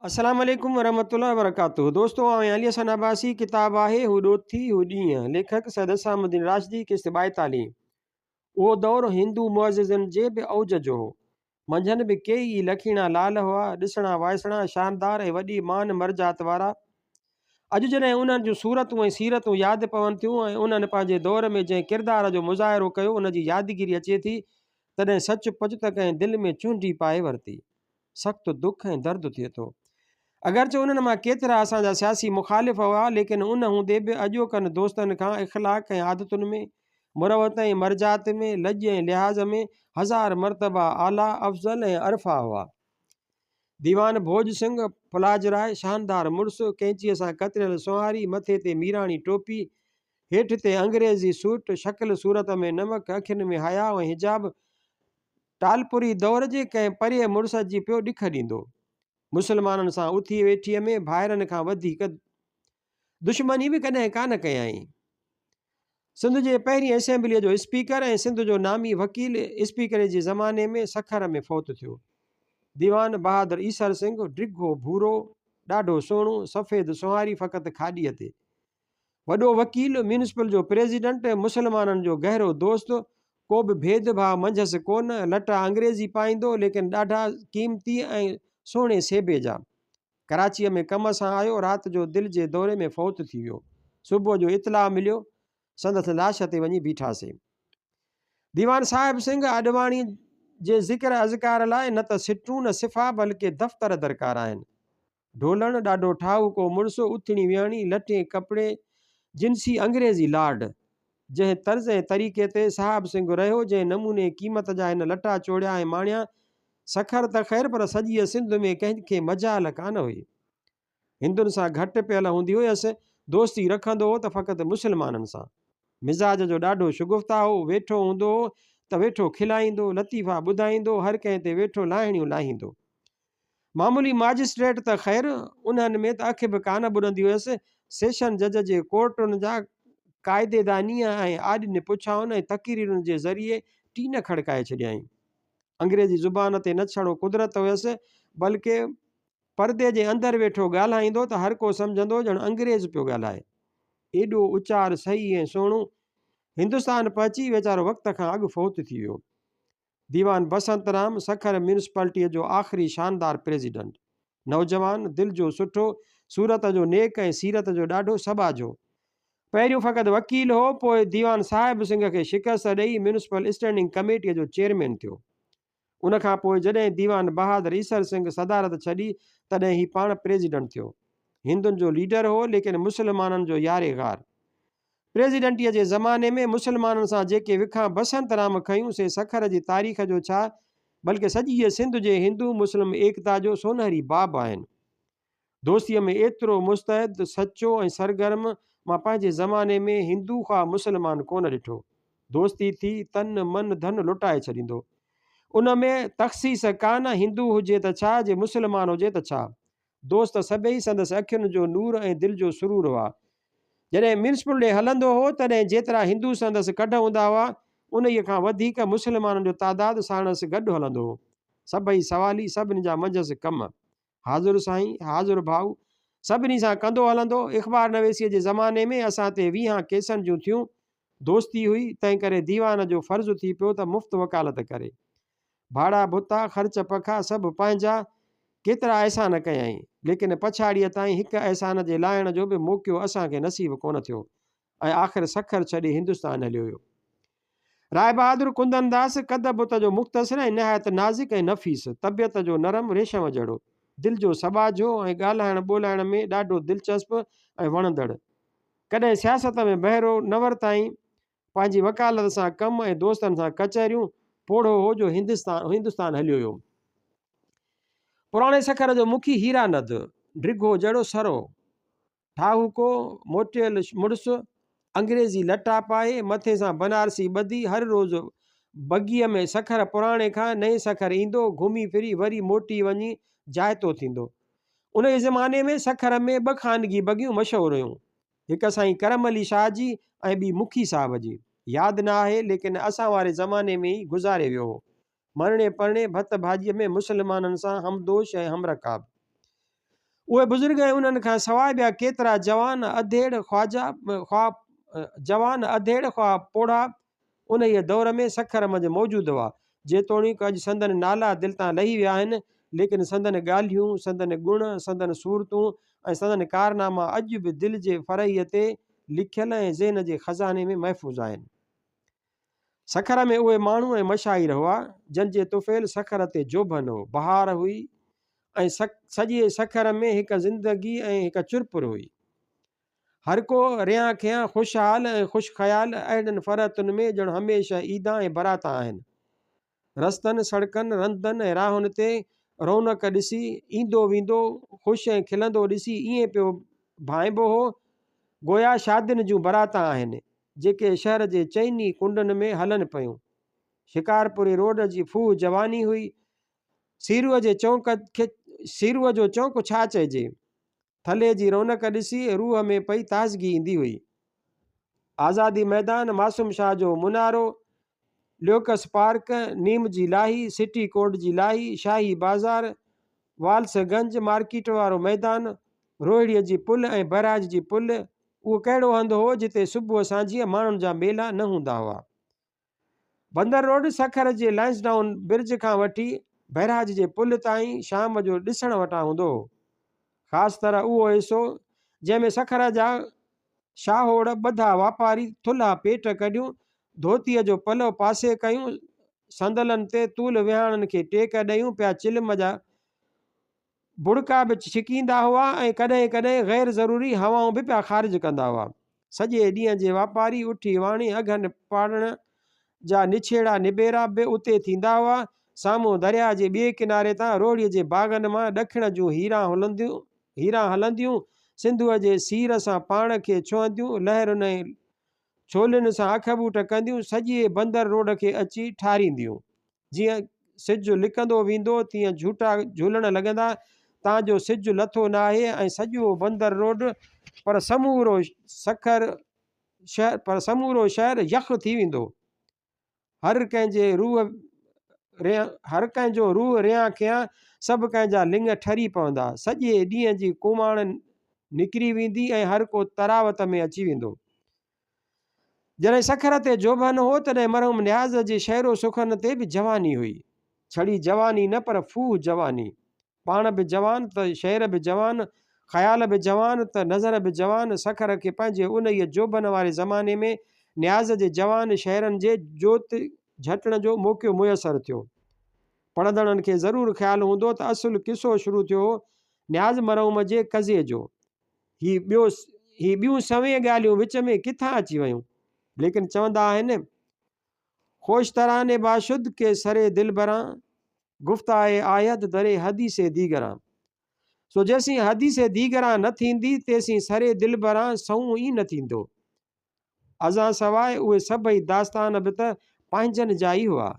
السلام عليڪم ورحمة الله وبرڪاته دوستو آئون علي حسن عباسي ڪتاب آهي هو ڏوٿي هو ڏينهن ليکڪ سيد اسام الدين راشدي قسط 42 اهو دور هندو معززن جي به اوج جو هو منجهن به ڪيئي ئي لکيڻا لال هئا ڏسڻا وائسڻا شاندار ۽ وڏي مان مرجات وارا اڄ جڏهن انهن جون صورتون ۽ سيرتون ياد پون ٿيون ۽ انهن پنهنجي دور ۾ جنهن ڪردار جو مظاهرو ڪيو ان جي يادگيري اچي ٿي تڏهن سچ پچ ته ڪنهن دل ۾ چونڊي پائي ورتي سخت دک ۽ درد ٿئي ٿو. اگرچه انهن مان ڪيترا اسان جا سياسي مخالف هئا، ليڪن ان هوندي به اڄوڪن دوستن کان اخلاق ۽ عادتن ۾، مروت ۽ مرجات ۾، لڄ ۽ لحاظ ۾ هزار مرتبا اعليٰ، افضل ۽ ارفع هئا. ديوان ڀوڄ سنگهه پلاجراء شاندار مڙس، قينچيء سان ڪتريل سونهاري، مٿي تي ميراڻي ٽوپي، هيٺ تي انگريزي سوٽ، شڪل صورت ۾ نمڪ، اکين ۾ حياء ۽ حجاب، ٽالپري دور جي ڪنهن پريء مڙس جي پيو ڏک ڏيندو. مسلمانن سان اٿي ويٺيء ۾ ڀائرن کان وڌيڪ دشمني به ڪڏهن ڪانه ڪيائين. سنڌ جي پهرين اسيمبليء جو اسپيڪر ۽ سنڌ جو نامي وڪيل اسپيڪري جي زماني ۾ سکر ۾ فوت ٿيو. ديوان بهادر ايسر سنگهه ڊگهو ڀورو، ڏاڍو سهڻو، سفيد سونهاري فقط کاڏيء تي. وڏو وڪيل، ميونسپل جو پريزيڊنٽ، مسلمانن جو گهرو دوست، ڪو به ڀيد ڀاء منجهس ڪونه، لٽا انگريزي پائيندو، ليڪن ڏاڍا قيمتي ۽ سهڻي سيبي جا. ڪراچيء ۾ ڪم سان آيو، رات جو دل جي دوري ۾ فوت ٿي ويو. صبح جو اطلاع مليو، سندس لاش تي وڃي بيٺاسين. ديوان صاحب سنگهه آڏواڻي جي ذڪر اذڪار لاء نه ته سٽون نه صفحا بلڪه دفتر درڪار آهن. ڍولڻ، ڏاڍو ٺاهوڪو مڙس، اٿڻي ويهڻي، لٽي ڪپڙي، جنسي انگريزي لارڊ. جنهن طرز ۽ طريقي تي صاحب سنگهه رهيو، جنهن نموني قيمت جا هن لٽا چوڙيا ۽ ماڻيا، سکر ته خير پر سڄيء سنڌ ۾ ڪنهن کي مجال ڪانه هئي. هندن سان گهٽ پيل هوندي هيس، دوستي رکندو هو ته فقط مسلمانن سان. مزاج جو ڏاڍو شگفته هو، ويٺو هوندو هو ته ويٺو کلائيندو، لطيفا ٻڌائيندو، هر ڪنهن تي ويٺو لاهڻيون لاهيندو. معمولي ماجسٽريٽ ته خير، انهن ۾ ته اک به ڪانه ٻڏندي هيس. سيشن جج جي ڪورٽن جا قاعديدانيء ۽ آڏين پڇائن ۽ تقريرن جي ذريعي ٽين کڙڪائي ڇڏيائين. انگريزي زبان تي نه ڇڙو قدرت هيس، بلڪه پردي جي اندر ويٺو ڳالهائيندو ته هرڪو سمجهندو ڄڻ انگريز پيو ڳالهائي. ايڏو اچار صحيح ۽ سهڻو. هندستان پهچي ويچارو وقت کان اڳ فوت ٿي ويو. ديوان بسنت رام سکر ميونسپالٽيء جو آخري شاندار پريزيڊنٽ. نوجوان، دل جو سٺو، صورت جو نيڪ ۽ سيرت جو ڏاڍو سٻاجهو. پهريون فقط وڪيل هو، پوء ديوان صاحب سنگهه کي شڪست ڏئي ميونسپل اسٽينڊنگ ڪميٽيء جو چيئرمين ٿيو. ان کان پوء جڏهن ديوان بهادر ايسر سنگهه صدارت ڇڏي، تڏهن هي پاڻ پريزيڊنٽ ٿيو. هندن جو ليڊر هو، ليڪن مسلمانن جو يار غار. پريزيڊنٽيء جي زماني ۾ مسلمانن سان جيڪي وکان بسنت رام کنيون سي سکر جي تاريخ جو ڇا بلڪه سڄيء سنڌ جي هندو مسلم ايڪتا جو سونهري باب آهن. دوستيء ۾ ايترو مستعد، سچو ۽ سرگرم مان پنهنجي زماني ۾ هندو خواه مسلمان ڪونه ڏٺو. دوستي ٿي تن من ڌن لٽائي ڇڏيندو. ان ۾ تخصيص ڪانه هندو هجي ته ڇا جي مسلمان هجي ته ڇا. دوست سڀيئي سندس اکين جو نور ۽ دل جو سرور هئا. جڏهن ميونسپل ڏي هلندو هو، تڏهن جيترا هندو سندس ڪڍ هوندا هئا، انهيء کان وڌيڪ مسلمانن جو تعداد ساڻس گڏ هلندو هو. سڀئي سوالي، سڀني جا منجهس ڪم. حاضر سائين، حاضر ڀائو، سڀني سان ڪندو هلندو. اخبار نويسيء جي زماني ۾ اسان تي ويهان ڪيسن جون ٿيون. دوستي هئي، تنهنڪري ديوان جو فرض ٿي پيو ته مفت وڪالت ڪري. ڀاڙا ڀتا، خرچ پکا سڀ پنهنجا، ڪيترا احسان ڪيائين، ليڪن پڇاڙيء تائين هڪ احسان جي لاهڻ جو به موقعو اسان کي نصيب ڪونه ٿيو ۽ آخر سکر ڇڏي هندستان هليو ويو. راء بهادر ڪندن داس قد بت جو مختصر ۽ نهايت نازڪ ۽ نفيس، طبيعت جو نرم ريشم جهڙو، دل جو سٻاجهو ۽ ڳالهائڻ ٻولهائڻ ۾ ڏاڍو دلچسپ ۽ وڻندڙ. ڪڏهن سياست ۾ بهرو نه ورتائين، پنهنجي وڪالت سان ڪم ۽ دوستن سان ڪچهريون، پوڙهو هو جو هندستان هليو ويو. پراڻي سکر جو مکي هيرا ند، ڊگهو جهڙو سرو، ٺاهوڪو، موٽيل مڙس، انگريزي لٽا پائي، مٿي سان بنارسي ٻڌي، هر روز بگيء ۾ سکر پراڻي کان نئين سکر ايندو، گهمي ڦري وري موٽي وڃي جائتو ٿيندو. انهيء زماني ۾ سکر ۾ ٻه خانگي بگيون مشهور هيون. هڪ سائين ڪرم علي شاهه جي ۽ ٻي مکي صاحب جي. ياد نه آهي، ليڪن اسان واري زماني ۾ ئي گذاري ويو هو. مرڻي پرڻي، ڀت ڀاڄيء ۾ مسلمانن سان همدوش ۽ همرڪاب. اهي بزرگ ۽ انهن کان سواء ٻيا ڪيترا جوان اڌيڙ خواجا خواه جوان اڌيڙ خواه پوڙها انهيء دور ۾ سکر منجهه موجود هئا. جيتوڻيڪ اڄ سندن نالا دل تان لهي ويا آهن، ليڪن سندن ڳالهيون، سندن گڻ، سندن صورتون ۽ سندن ڪارناما اڄ به دل جي فرحيء تي لکيل ۽ ذهن جي خزاني ۾ محفوظ آهن. سکر ۾ اهي ماڻهو ۽ مشاهير هئا، جن جي طفيل سکر تي جوڀن هو، بهار هئي ۽ سڄي سکر ۾ هڪ زندگي ۽ هڪ چرپر هئي. هر ڪو ريان کيان خوشحال ۽ خوش خيال اهڙين فرحتن ۾ ڄڻ هميشه عيدان ۽ براتان آهن. رستن، سڙڪن، رندن ۽ راهن تي رونق ڏسي، ايندو ويندو، خوش ۽ کلندو ڏسي ائين پيو ڀانئبو هو، گويا شادين جون براتان آهن، جيڪي شهر جي چئني ڪنڊن ۾ هلن پيون. شڪارپوري روڊ جي ڦوهه جواني هئي. سيروء جي چونڪ کي سيروء جو چونڪ ڇا چئجي؟ ٿلهي جي رونق ڏسي روح ۾ پئي تازگي ايندي هئي. آزادي ميدان، معصوم شاهه جو منارو، ليوڪس پارڪ، نيم جي لاهي، سٽي ڪورٽ جي لاهي، شاهي بازار، والس گنج مارڪيٽ وارو ميدان، روهڙيء جي پل ۽ بئراج جي پل، اهو ڪهڙو هنڌ هو جتي صبح سانجهيء ماڻهن جا ميلا نه هوندا هئا. بندر روڊ سکر جي لئنسڊائون برج کان وٺي بئراج جي پل تائين شام جو ڏسڻ وٽان هوندو هو. خاص طرح اهو حصو جنهن ۾ سکر جا شاهوڙ ٻڌا واپاري ٿلها پيٽ ڪڍيون، ڌوتيء جو پلئه پاسي ڪيون، صندلن تي طول ويهاڻن کي ٽيڪ ڏيون پيا چلم جا بڙڪا به ڇڪيندا هئا ۽ ڪڏهن ڪڏهن غير ضروري هوائون به پيا خارج ڪندا هئا. سڄي ڏينهن جي واپاري اٺي واڻي اگهن پاڙڻ جا نڇيڙا نبيرا به اتي ٿيندا هئا. سامهون درياهه جي ٻئي ڪناري تان روهڙيء جي باغن مان ڏکڻ جون هيران هلنديون، سنڌوء جي سير سان پاڻ کي ڇهنديون، لهرن ۽ ڇولين سان اک ٻوٽ ڪنديون، سڄي بندر روڊ کي اچي ٺارينديون. جيئن سج لڪندو ويندو تيئن جهوٽا جهولڻ لڳندا، تان جو سج لٿو ناهي ۽ سڄو بندر روڊ پر سمورو سکر شهر پر سمورو شهر يخ ٿي ويندو. هر ڪنهن جي روح هر ڪنهن جو روح ريان کيان سڀ ڪنهن جا لڱ ٺري پوندا. سڄي ڏينهن جي ڪوماڻ نڪري ويندي ۽ هر ڪو تراوت ۾ اچي ويندو. جڏهن سکر تي جوڀن هو، تڏهن مرحوم نياز جي شعر و سخن تي به جواني هئي. ڇڙي جواني نه پر ڦوهه جواني. پاڻ به جوان ته شعر به جوان، خيال به جوان ته نظر به جوان. سکر کي پنهنجي انهيء جوڀن واري زماني ۾ نياز جي جوان شعرن جي جوت جهٽڻ جو موقعو ميسر ٿيو. پڙهندڙن کي ضرور خيال هوندو ته اصل قصو شروع ٿيو هو نياز مرحوم جي قضيي جو. هي ٻيو هي ٻيون سوين ڳالهيون وچ ۾ ڪٿان اچي ويون؟ ليڪن چوندا آهن، خوش ترانه باشد ڪي سري دلبران، گفتاء آيد در حديث ديگران. سو جيسين حديث ديگران نه ٿيندي، تيسين سري دلبران سنئون ئي نه ٿيندو. ازان سواء اهي سڀئي داستان به ته پنهنجن جا ئي هئا.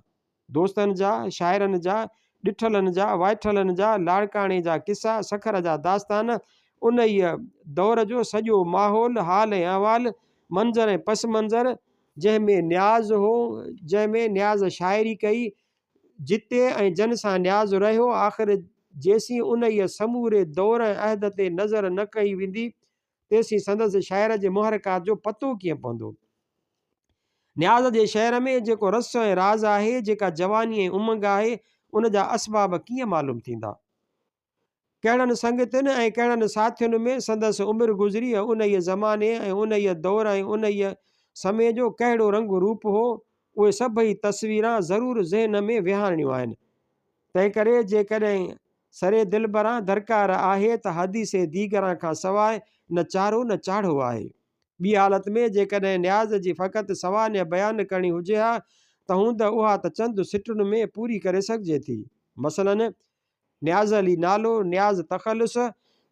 دوستن جا، شاعرن جا، ڏٺلن جا، وائٺلن جا، لاڙڪاڻي جا قصا، سکر جا داستان، انهيء دور جو سڄو ماحول، حال ۽ احوال، منظر ۽ پس منظر، جنهن ۾ نياز هو، جنهن ۾ نياز شاعري ڪئي، جتي ۽ جن سان نياز رهيو، آخر جيسين انهيء سموري دور ۽ عهد تي نظر نه ڪئي ويندي، تيسين سندس شعر جي محرڪات جو پتو ڪيئن پوندو؟ نياز جي شعر ۾ جيڪو رس ۽ راز آهي، جيڪا جواني ۽ امنگ آهي، ان جا اسباب ڪيئن معلوم ٿيندا؟ ڪهڙن سنگتين ۽ ڪهڙن ساٿين ۾ سندس عمر گذري ۽ انهيء زماني ۽ انهيء دور ۽ انهيء سمي جو ڪهڙو رنگ روپ هو، اهي سڀئي تصويران ضرور ذهن ۾ ويهارڻيون آهن. تنهنڪري جيڪڏهن سري دلبران درڪار آهي ته حديث ديگران کان سواء نه چارو نه چاڙهو آهي. ٻي حالت ۾ جيڪڏهن نياز جي فقط سوانح بيان ڪرڻي هجي ها ته هوند اها ته چند سٽن ۾ پوري ڪري سگهجي ٿي. مثلاً، نياز علي نالو، نياز تخلص،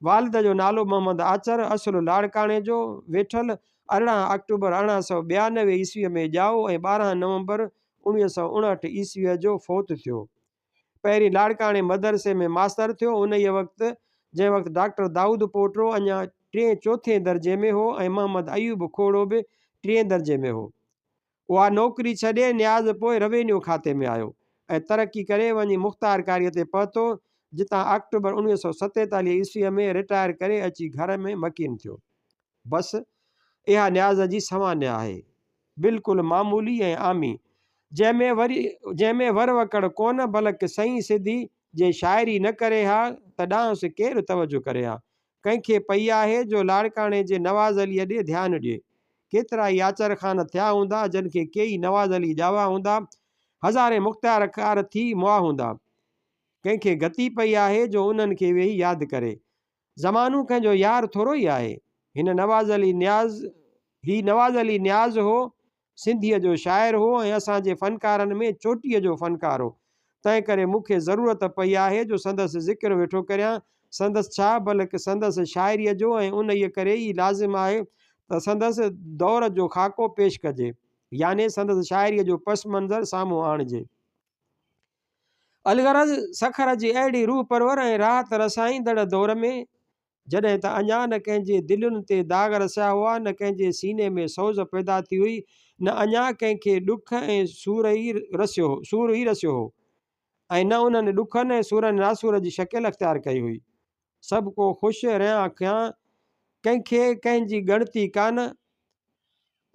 والد جو نالو محمد آچر، اصل لاڙڪاڻي جو، ويٺل، 18 آڪٽوبر 1892 عيسويء ۾ ڄائو ۽ 12 نومبر 1959 عيسويء جو فوت ٿيو. پهرين لاڙڪاڻي مدرسي ۾ ماستر ٿيو. انهيء وقت جنهن وقت ڊاڪٽر دائود پوٽو اڃا ٽئين چوٿين درجي ۾ هو ۽ محمد ايوب کوڙو به ٽئين درجي ۾ هو. اها نوڪري ڇڏي نياز پوء روينيو کاتي ۾ آيو ۽ ترقي ڪري وڃي مختيارڪاريء تي پهتو. جتان آڪٽوبر 1947 عيسويء ۾ رٽائر ڪري اچي گهر ۾ مڪين ٿيو. بس اها نياز جي سوانح آهي. بلڪل معمولي ۽ عامي، جنهن ۾ وري جنهن ۾ ور وڪڙ ڪونه بلڪ سئين سڌي جي شاعري نه ڪري ها ته ڏانهس ڪير توجه ڪري ها. ڪنهن کي پئي آهي جو لاڙڪاڻي جي نواز عليء ڏي ڌيان ڏئي. ڪيترائي آچر خان ٿيا هوندا جن کي ڪيئي نواز علي ڄاوا هوندا، هزارين مختيار ڪار ٿي مئا هوندا. ڪنهن کي گتي پئي آهي جو انهن کي ويهي ياد ڪري. زمانو ڪنهن جو يار ٿورو ئي آهي. هن نواز علي نياز هي نواز علي نياز هو، سنڌيء جو شاعر هو ۽ اسان جي فنڪارن ۾ چوٽيء جو فنڪار هو. تنهن ڪري مون کي ضرورت پئي آهي جو سندس ذڪر ويٺو ڪريان. سندس ڇا بلڪ سندس شاعريء جو ۽ انهيء ڪري ئي لازم آهي ته سندس دور جو خاڪو پيش ڪجي. يعني سندس شاعريء جو پس منظر سامهون آڻجي. الغرض سکر جي اهڙي روح پرور ۽ راحت رسائيندڙ دور ۾، جڏهن ته اڃا نه ڪنهن جي دلين تي داغ رسيا هئا، نه ڪنهن جي سيني ۾ سوز پيدا ٿي هئي، نه اڃا ڪنهن کي ڏک ۽ سور ئي رسيو سور ئي رسيو هو ۽ نه انهن ڏکن ۽ سورن ناسور جي شڪل اختيار ڪئي هئي. سڀ ڪو خوش رهيان کيان، ڪنهن کي ڪنهن جي ڳڻتي ڪانه.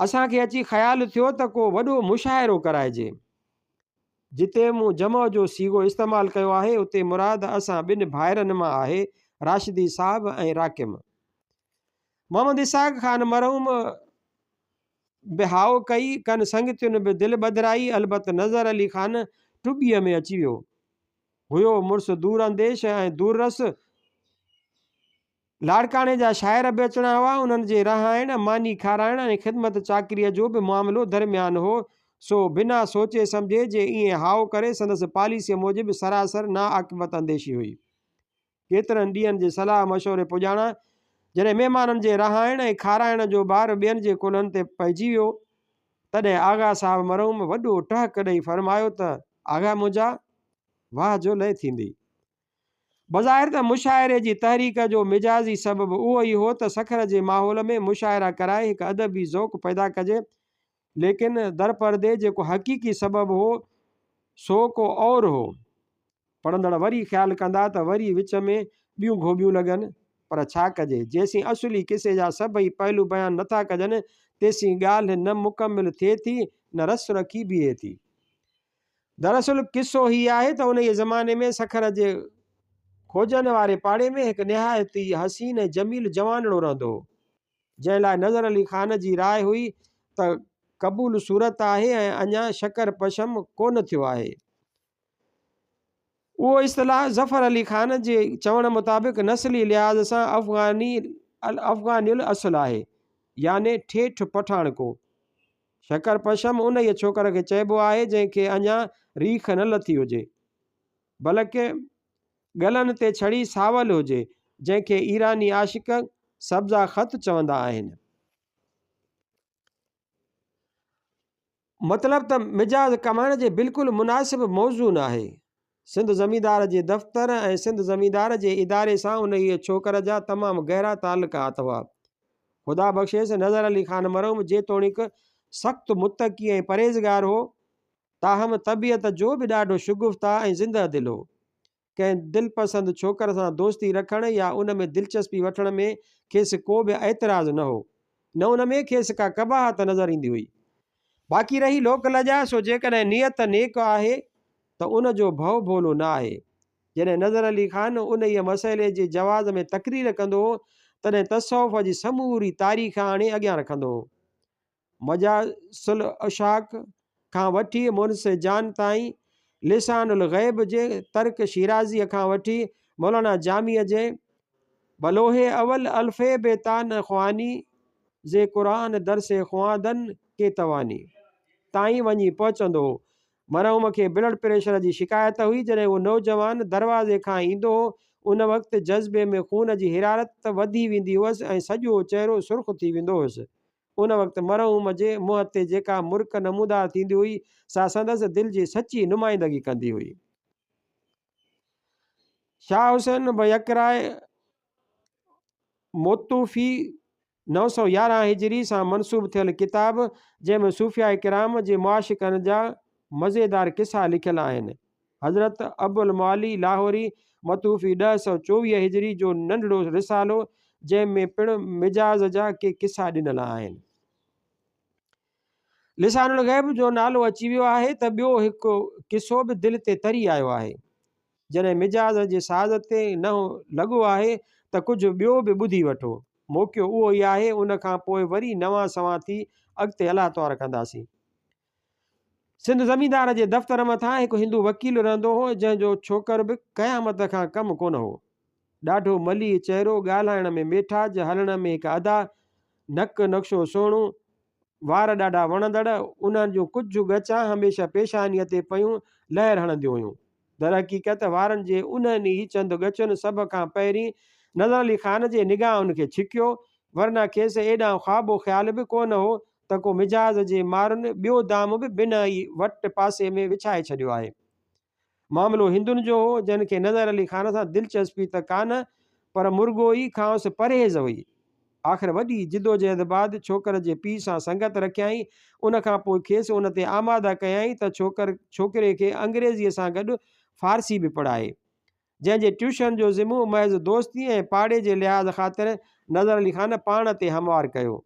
اسان کي اچي خيال ٿيو ته ڪو وڏو مشاعرو ڪرائجي. جتي مون جمع جو صيغو استعمال ڪيو آهي، اتي مراد اسان ٻن ڀائرن مان آهي، راشدي صاحب ۽ راقم. محمد اسحاق خان مرحوم به هائو ڪئي، ڪن سنگتين به دل ٻڌرائي، البت نظر علي خان ٽٻيء ۾ اچي ويو. هيو مڙس دور انديش ۽ دور رس. لاڙڪاڻي جا شاعر به اچڻا هئا، انهن جي رهائڻ، ماني کارائڻ ۽ خدمت چاڪريء جو به معاملو درميان هو، سو بنا سوچي سمجهي جي ائين هائو ڪري سندس پاليسيء موجب سراسر ناعاقبت انديشي هئي. ڪيترن ڏينهن جي صلاح مشوري پڄاڻان جڏهن مهمانن جي رهائڻ ۽ کارائڻ جو بار ٻين جي ڪلهن تي پئجي ويو، تڏهن آغا صاحب مرحوم وڏو ٽهڪ ڏئي فرمايو ته، آغا منهنجا! واهه جو لئه ٿيندي. بظاهر ته مشاعري جي تحريڪ جو مجازي سبب اهو ئي هو ته سکر جي ماحول ۾ مشاعرا ڪرائي هڪ ادبي ذوق پيدا ڪجي، ليڪن درپردي جيڪو حقيقي سبب هو سو ڪو اور هو. پڙهندڙ وري خيال ڪندا ته وري وچ ۾ ٻيون گهوٻيون لڳن، پر ڇا ڪجي، جيسين اصلي قصي جا سڀئي پهلو بيان نٿا ڪجن، تيسين ڳالهه نه مڪمل ٿئي ٿي نه رس رکي بيهي ٿي. دراصل قصو هي آهي ته انهيء زماني ۾ سکر جي کوجن واري پاڙي ۾ هڪ نهايت ئي حسين ۽ جميل جوانڙو رهندو هو، جنهن لاء نظر علي خان جي راء هئي ته قبول صورت آهي ۽ اڃا شڪر پشم ڪونه ٿيو آهي. اهو اصطلاح ظفر علي خان جي چوڻ مطابق نسلي لحاظ سان افغاني افغاني الاصل آهي، يعني ٺيٺ پٺاڻڪو. شڪر پشم انهيء ڇوڪر کي چئبو آهي جنهن کي اڃا ريخ نه لٿي هجي، بلڪ ڳلن تي ڇڙي ساول هجي، جنهن کي ايراني عاشق سبزه خط چوندا آهن. مطلب ته مجاز ڪمائڻ جي بلڪل مناسب موضوع ناهي. سنڌ زميندار جي دفتر ۽ سنڌ زميندار جي اداري سان انهيء ڇوڪر جا تمام گهرا تعلقات هئا. خدا بخشيس نظر علي خان مرحوم جيتوڻيڪ سخت متقي ۽ پرهيزگار هو، تاهم طبيعت جو به ڏاڍو شگفته ۽ زنده دل هو. ڪنهن دلپسند ڇوڪر سان دوستي رکڻ يا ان ۾ دلچسپي وٺڻ ۾ کيس ڪو به اعتراض نه هو. نه ان ۾ کيس ڪا قباحت نظر ايندي هئي. باقي رهي لوڪ لڄا، سو جيڪڏهن نيت نيڪ آهي ته ان جو ڀؤ ڀولو نه آهي. جڏهن نظر علي خان انهيء مسئلي جي جواز ۾ تقرير ڪندو هو، تڏهن تصوف جي سموري تاريخ آڻي اڳيان رکندو هو. مجالس العشاق کان وٺي مونس جان تائين، لسان الغيب جي ترڪ شيرازيء کان وٺي مولانا جاميء جي بلوح اول الف بي تا نه خواني زي قرآن درس خواندن ڪي تواني تائين وڃي پهچندو هو. مرحوم کي بلڊ پريشر جي شڪايت هئي، جڏهن اهو نوجوان دروازي کان ايندو هو، ان وقت جذبي ۾ خون جي حرارت وڌي ويندي هئس ۽ سڄو چهرو سرخ ٿي ويندو هيس. ان وقت مرحوم جي منهن تي جيڪا مرڪ نمودار ٿيندي هئي، سا سندس دل جي سچي نمائندگي ڪندي هئي. شاهه حسين به يڪراء موتوفي 911 هجري سان منسوب ٿيل ڪتاب، جنهن ۾ صوفياء ڪرام جي معاشقن جا مزيدار قصا لکيل آهن. حضرت ابوالمعلي لاهوري متوفي 1024 هجري جو ننڍڙو رسالو، جنهن ۾ پڻ مجاز جا ڪي قصا ڏنل آهن. لسان الغيب جو نالو اچي ويو آهي ته ٻيو هڪ قصو به دل تي تري آيو آهي. جڏهن مجاز جي ساز تي نئون لڳو آهي ته ڪجهه ٻيو به ٻڌي وٺو. موقعو اهو ئي آهي، ان کان پوء وري نوان سوان ٿي اڳتي الله توهار ڪنداسين. سنڌ زميندار جي دفتر مٿان هڪ هندو وڪيل رهندو هو، جنهن جو ڇوڪر به قيامت کان ڪم ڪونه هو. ڏاڍو مليح چهرو، ڳالهائڻ ۾ ميٺاج، هلڻ ۾ هڪ ادا، نڪ نقشو سهڻو، وار ڏاڍا وڻندڙ، انهن جون ڪجهه ڳچان هميشه پيشانيء تي پيون لهر هڻنديون هيون. درحقيقت وارن جي انهن ئي چند ڳچن سڀ کان پهرين نظر علي خان جي نگاهن کي ڇڪيو، ورنه کيس ايڏانهن خواب و خيال به ڪونه هو ته ڪو مجاز جي مارن ٻيو دام به بنهه ئي وٽ پاسي ۾ وڇائي ڇڏيو آهي. معاملو هندن جو هو، جن کي نظر علي خان سان دلچسپي ته ڪانه پر مرڳو ئي کانئس پرهيز هئي. آخر وڏي جدوجهد بعد ڇوڪر جي پيء سان سنگت رکيائين. ان کان پوء کيس ان تي آماده ڪيائين ته ڇوڪر ڇوڪري کي انگريزيء سان گڏ فارسي به پڙهائي. جنهن جي ٽيوشن جو ذمو محض دوستي ۽ پاڙي جي لحاظ خاطر نظر علي خان پاڻ تي هموار ڪيو.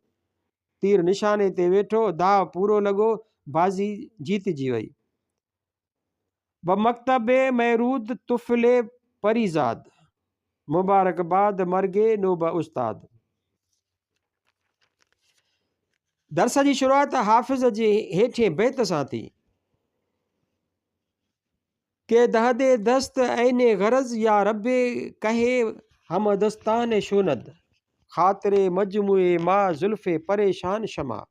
تير نشاني تي ويٺو، داء پورو لڳو، بازي جيتجي وئي. بمڪتب ميرود طفل پريزاد، مبارڪ باد مرگي نوبه استاد. درس جي شروعات حافظ جي هيٺين بيت سان ٿي. ڪي دهدي دست عين غرض يا رب ڪهي هم دستان شوند، خاطر مجموعي ما زلف پريشان شمع.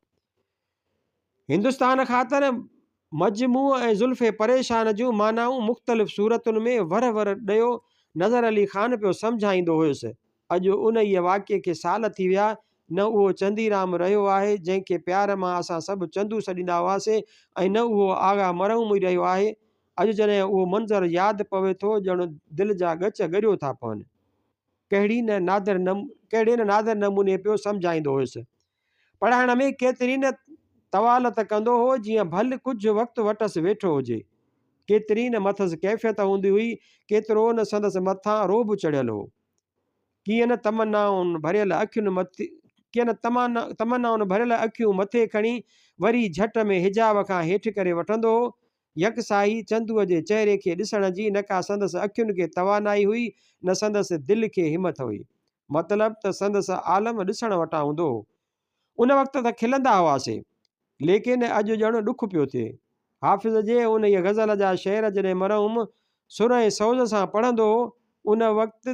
هندستان خاطر مجموع ۽ زلف پريشان جون معنائون مختلف صورتن ۾ ور ور ڏيو نظر علي خان پيو سمجهائيندو هيس. اڄ انهيء واقعي کي سال ٿي ويا، نه اهو چنديرام رهيو آهي، جنهن کي پيار مان اسان سڀ چندو سڏيندا هئاسين ۽ نه اهو آغا مرحوم ئي رهيو آهي. اڄ جڏهن اهو منظر ياد پوي ٿو ڄڻ دل جا ڳچ ڳريو ٿا پون. ڪهڙي نه نادر ڪهڙي نه نادر نموني پيو سمجهائيندو هيس. پڙهائڻ ۾ ڪيتري نه طوالت ڪندو هو، جيئن ڀل ڪجهه وقت وٽس ويٺو هجي. ڪيتري نه مٿس ڪيفيت هوندي هئي، ڪيترو نه سندس مٿان رعب چڙهيل هو. ڪيئن نه تمنائن ڀريل اکين مٿي ڪيئن نه تمنائن ڀريل اکيون مٿي کڻي وري جهٽ ۾ حجاب کان هيٺ ڪري وٺندو هو. يڪساهي چندوء جي چهري کي ڏسڻ جي نه ڪا سندس اکين کي توانائي هئي، نه سندس دل کي همٿ هئي. مطلب ته سندس عالم ڏسڻ وٽان هوندو هو. ان وقت ته کلندا هئاسين، ليڪن اڄ ڄڻ ڏک پيو ٿئي. حافظ جي انهيء غزل جا شعر جڏهن مرحوم سر ۽ سوز سان پڙهندو هو، ان وقت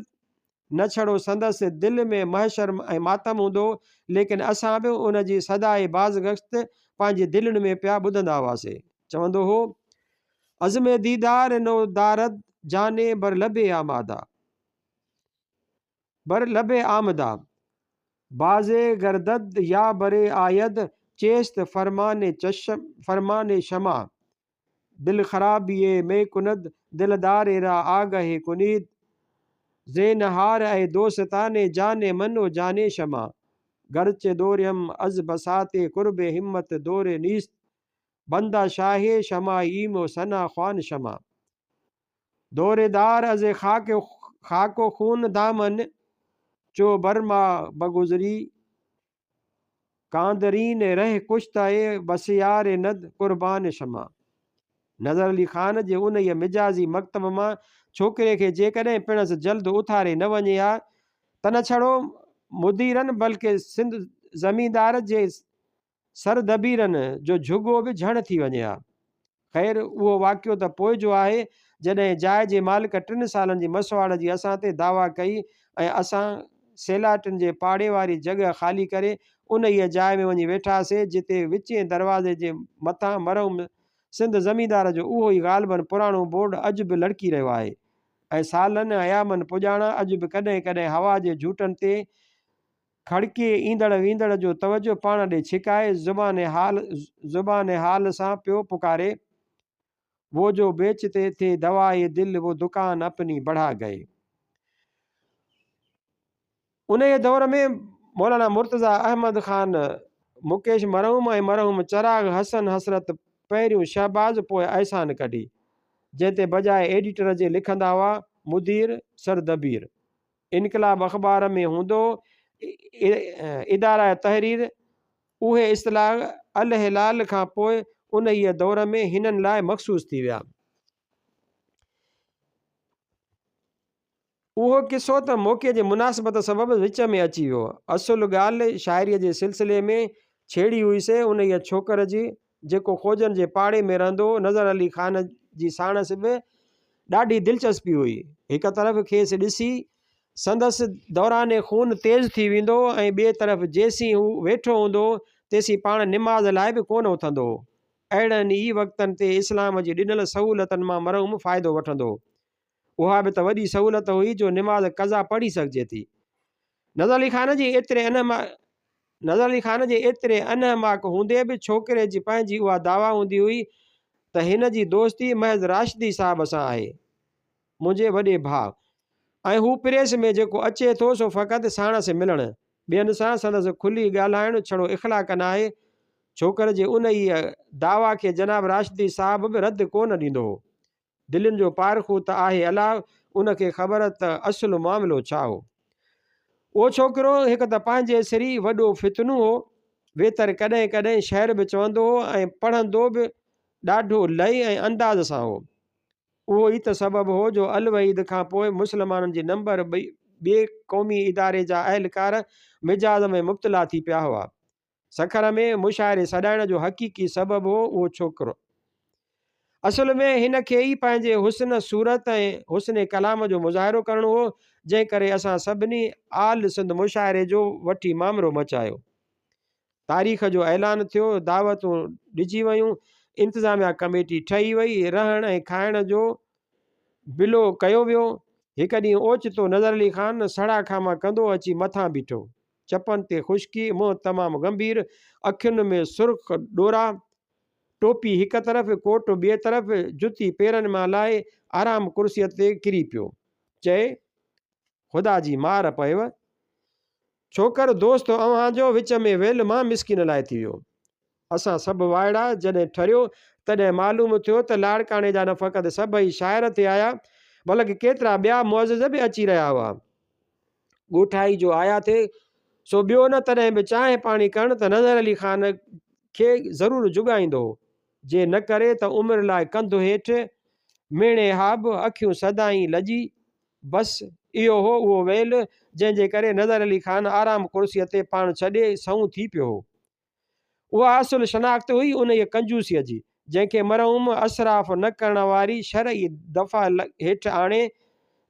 نه ڇڙو سندس دل ۾ محشر ۽ ماتم هوندو هو، ليڪن اسان به ان جي صداء بازگشت پنهنجي دلين ۾ پيا ٻڌندا هئاسين. چوندو هو، عزم ديدار نو دارد جاني بر لب آماده. بر لب آمده، باز گردد يا بر آيد چيست فرمان چشم فرمان شمع، دل خرابي مي کند دلدار را آگه کنيد، زينهار اي دوستان جان من و جان شمع، گرچه دوريم از بساط قرب همت دور نيست، بنده شاهه شمعيم و ثنا خوان شمع. دور دار از خاڪ خاڪ و خون دامن چو بر ما بگذري ڪاندرين ره ڪشته بسيار ند قربان شما. نظر علي خان جي انهيء مجازي مڪتب مان ڇوڪري کي جيڪڏهن پڻس جلد اٿاري نه وڃي ها ته نه ڇڙو مديرن بلڪه سنڌ زميندار جي سر دبيرن جو جهڳو به جهڻ ٿي وڃي ها. خير اهو واقعو ته پوء جو آهي جڏهن جاء جي مالڪ ٽن سالن جي مسواڙ جي اسان تي دعويٰ ڪئي ۽ اسان سيلاٽن جي پاڙي واري جڳهه خالي ڪري انهيء جاء ۾ وڃي ويٺاسي جتي وچين دروازي جي مٿان مرحوم سنڌ زميندار جو اهو ئي غالباً پراڻو بورڊ اڄ به لڙڪي رهيو آهي ۽ سالن ۽ ايامن پڄاڻان اڄ به ڪڏهن ڪڏهن هوا جي جهوٽن تي کڙڪي ايندڙ ويندڙ جو توجهه پاڻ ڏي ڇڪائي زبان حال زبان حال سان پيو پڪاري، وو جو بيچتي ٿي دوائي دل وو دڪان اپني بڙها گئي. انهيء دور ۾ مولانا مرتضيٰ احمد خان مڪيش مرحوم ۽ مرحوم چراغ حسن حسرت پهريون شهباز پوء احسان ڪڍي، جنهن تي بجاء ايڊيٽر جي لکندا هئا، مدير، سردبير. انقلاب اخبار ۾ هوندو هو. اداره تحرير، اهي اصطلاح الهلال کان پوء انهيء دور ۾ هنن لاء مخصوص ٿي ويا. اهو قصو ته موقعي جي مناسبت سبب وچ ۾ اچي ويو. اصل ڳالهه شاعريء جي سلسلي ۾ ڇيڙي هئي سي انهيء ڇوڪر جي، جيڪو خوجن جي پاڙي ۾ رهندو هو. نظر علي خان جي ساڻس به ڏاڍي دلچسپي هئي. هڪ طرف کيس ڏسي سندس دوران خون تيز ٿي ويندو هو ۽ ٻئي طرف جيسين هو ويٺو هوندو هو، تيسين پاڻ نماز لاء به ڪونه اٿندو هو. اهڙن ئي وقتن تي اسلام جي ڏنل سهولتن مان مرحوم فائدو وٺندو هو. اها به ته وڏي سهولت هئي جو نماز قضا پڙهي سگهجي ٿي. نظر علي خان جي ايتري نظر علي خان جي ايتري انهماڪ هوندي به ڇوڪري جي پنهنجي اها دعويٰ هوندي هئي ته هن جي دوستي محض راشدي صاحب سان آهي، منهنجي وڏي ڀاء، ۽ هو پريس ۾ جيڪو اچي ٿو سو فقط ساڻس ملڻ، ٻين سان سندس کلي ڳالهائڻ ڇڙو اخلاق ناهي. ڇوڪر جي انهيء دعويٰ کي جناب راشدي صاحب به رد ڪو نه ڏيندو هو. دلين جو پارکو ته آهي الله، ان کي خبر ته اصل معاملو ڇا هو. اهو ڇوڪرو هڪ ته پنهنجي سري وڏو فتنو هو، ويتر ڪڏهن ڪڏهن شعر به چوندو هو ۽ پڙهندو به ڏاڍو لئي ۽ انداز سان هو. اهو ئي ته سبب هو جو الوحيد کان پوء مسلمانن جي نمبر ٻئي قومي اداري جا اهلڪار مجاز ۾ مبتلا ٿي پيا هئا. سکر ۾ مشاعري سڏائڻ جو حقيقي سبب هو اهو ڇوڪرو. اصل ۾ هن کي ئي پنهنجي حسن صورت ۽ حسن ڪلام جو مظاهرو ڪرڻو هو، جنهن ڪري اسان سڀني آل سنڌ مشاعري جو وٺي مامرو مچايو. تاريخ جو اعلان ٿيو، دعوتون ڏجي ويون، انتظاميا ڪميٽي ٺهي وئي، رهڻ ۽ کائڻ جو بلو ڪيو ويو. هڪ ڏينهن اوچتو نظر علي خان سڙا کاما ڪندو اچي مٿان بيٺو. چپن تي خشڪي، منهن تمام گنڀير، اکين ۾ سرخ ڏورا، ٽوپي هڪ طرف، ڪوٽ ٻئي طرف، جتي پيرن مان لاهي آرام ڪرسيء تي ڪري پيو. چئي، خدا جي مار پيو. ڇوڪر دوست اوهان جو وچ ۾ ويل مان مسڪين لاء ٿي ويو. اسان سڀ وائڙا جڏهن ٺريو، تڏهن معلوم ٿيو ته لاڙڪاڻي جا نه فقط سڀئي شاعر ٿي آيا، بلڪ ڪيترا ٻيا معزز به اچي رهيا هئا. ڳوٺائي جو آيا ٿي، سو ٻيو نه تڏهن به چانهه پاڻي ڪرڻ ته نظر علي خان کي ضرور جڳائيندو هو، جي نه ڪري ته عمر لاء ڪنڌ هيٺ ميڻي ها به اکيون سدائين لڄي. بس اهو هو اهو ويل، جنهن جي ڪري نظر علي خان آرام ڪرسيء تي پاڻ ڇڏي سنئون ٿي پيو هو. اها اصل شناخت هئي انهيء ڪنجوسيء جي، جنهن کي مرحوم اسراف نه ڪرڻ واري شرعي دفعا هيٺ آڻي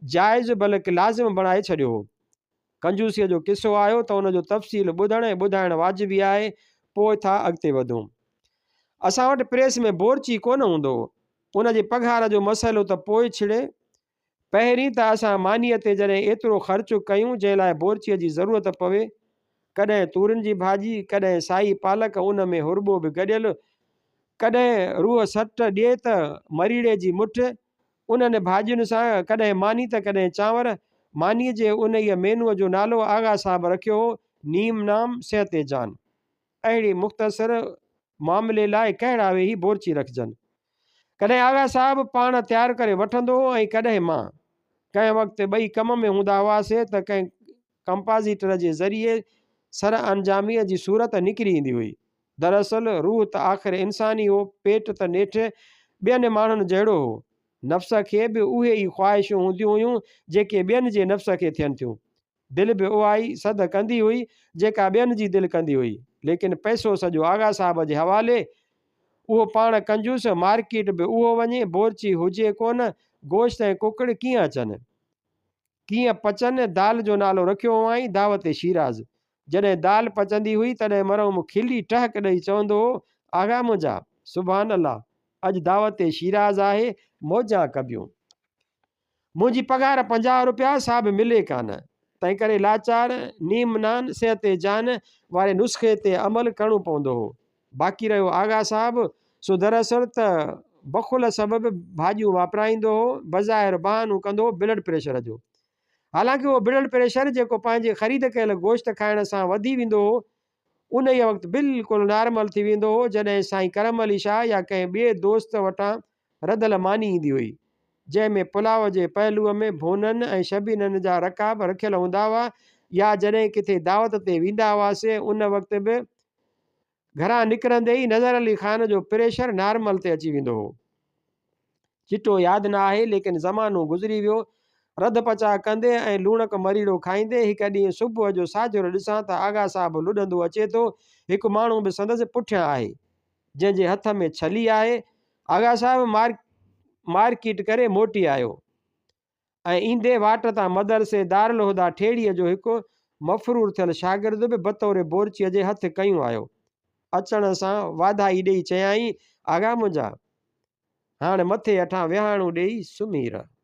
جائز بلڪ لازم بڻائي ڇڏيو هو. ڪنجوسيء جو قصو آيو ته ان جو تفصيل ٻڌڻ ۽ ٻڌائڻ واجبي آهي، پوء ٿا اڳتي وڌون. اسان وٽ پريس ۾ بورچي ڪونه هوندو هو. ان جي پگهار جو مسئلو ته پوء ڇڙي. پهرين ته اسان مانيء تي جڏهن ايترو خرچ ڪيون جنهن لاء بورچيء جي ضرورت پوي، ڪڏهن تورين جي ڀاڄي، ڪڏهن سائي پالڪ ان ۾ هرٻو به گڏيل، ڪڏهن روح سٽ ڏئي ته مريڙي جي مٺ، انهن ڀاڄين سان ڪڏهن ماني ته ڪڏهن چانور. مانيء جي انهيء مينوء جو نالو آغا صاحب رکيو هو، نيم نام صحت جان. اهڙي مختصر معاملي لاء ڪهڙا ويهي بورچي رکجن. ڪڏهن آغا صاحب پاڻ تيار ڪري وٺندو هو ۽ ڪڏهن مان. ڪنهن وقت ٻئي ڪم ۾ هوندا هئاسي ته ڪنهن ڪمپازيٽر جي ذريعي سرانجاميء جي صورت نڪري ايندي هئي. دراصل روح ته آخر انساني هو، پيٽ ته نيٺ ٻين ماڻهن جهڙو هو. نفس کي به اهي ئي خواهشون هونديون هيون، جيڪي ٻين جي نفس کي ٿين ٿيون. دل به اها ئي سڌ ڪندي هئي، جيڪا ٻين جي دل ڪندي هئي. ليڪن پئسو سڄو آغا صاحب جي حوالي. اهو پاڻ ڪنجوس، مارڪيٽ به اهو وڃي، بورچي هجي ڪونه، گوشت ۽ ڪڪڙ ڪيئن اچن؟ ڪيئن پچن؟ دال جو نالو رکيو هئائين دعوت شيراز. جڏهن دال پچندي هئي، تڏهن مرحوم کلي ٽهڪ ڏئي چوندو هو، آغا منهنجا! سبحان الله! اڄ دعوت شيراز آهي، موجان ڪبيون. منهنجي پگهار 50 روپيا سا به ملي ڪانه، تنهنڪري لاچار نيم نان صحت جان واري نسخي تي عمل ڪرڻو پوندو هو. باقي رهيو آغا صاحب، سو دراصل ته بخل سبب ڀاڄيون واپرائيندو هو، بظاهر بهانو ڪندو هو بلڊ پريشر جو. حالانڪه اهو بلڊ پريشر جيڪو پنهنجي خريد ڪيل گوشت کائڻ سان وڌي ويندو هو، انهيء وقت بلڪل نارمل ٿي ويندو هو، جڏهن سائين ڪرم علي شاهه يا ڪنهن ٻئي دوست وٽان رڌل ماني ايندي هئي. جنهن ۾ پلاء جي پهلوء ۾ ڀونن ۽ شبينن جا رڪاب رکيل هوندا هئا يا جڏهن ڪٿي دعوت تي ويندا هئاسين ان وقت به گهران نڪرندي ئي نظر علي خان جو پريشر نارمل تي اچي ويندو هو. چٽو ياد نه آهي ليڪن زمانو گذري ويو. رڌ پچاء ڪندي ۽ لوڻڪ مريڙو کائيندي هڪ ڏينهن صبح جو ساجهر ڏسان ته آغا صاحب لڏندو اچي ٿو. هڪ ماڻهو به سندس پٺيان آهي. جنهن جي هٿ ۾ ڇلي آهي. آغا صاحب مارڪيٽ ڪري موٽي آيو ۽ ايندي واٽ تان مدرسي دارالهديٰ ٺيڙهيء جو هڪ مفرور ٿيل شاگرد به بطور بورچيء جي هٿ ڪيون آيو. اچڻ سان واڌائي ڏيئي چيائين، آغا منهنجا! هاڻ مٿي هٺان ويهاڻو ڏيئي سمهي رهه.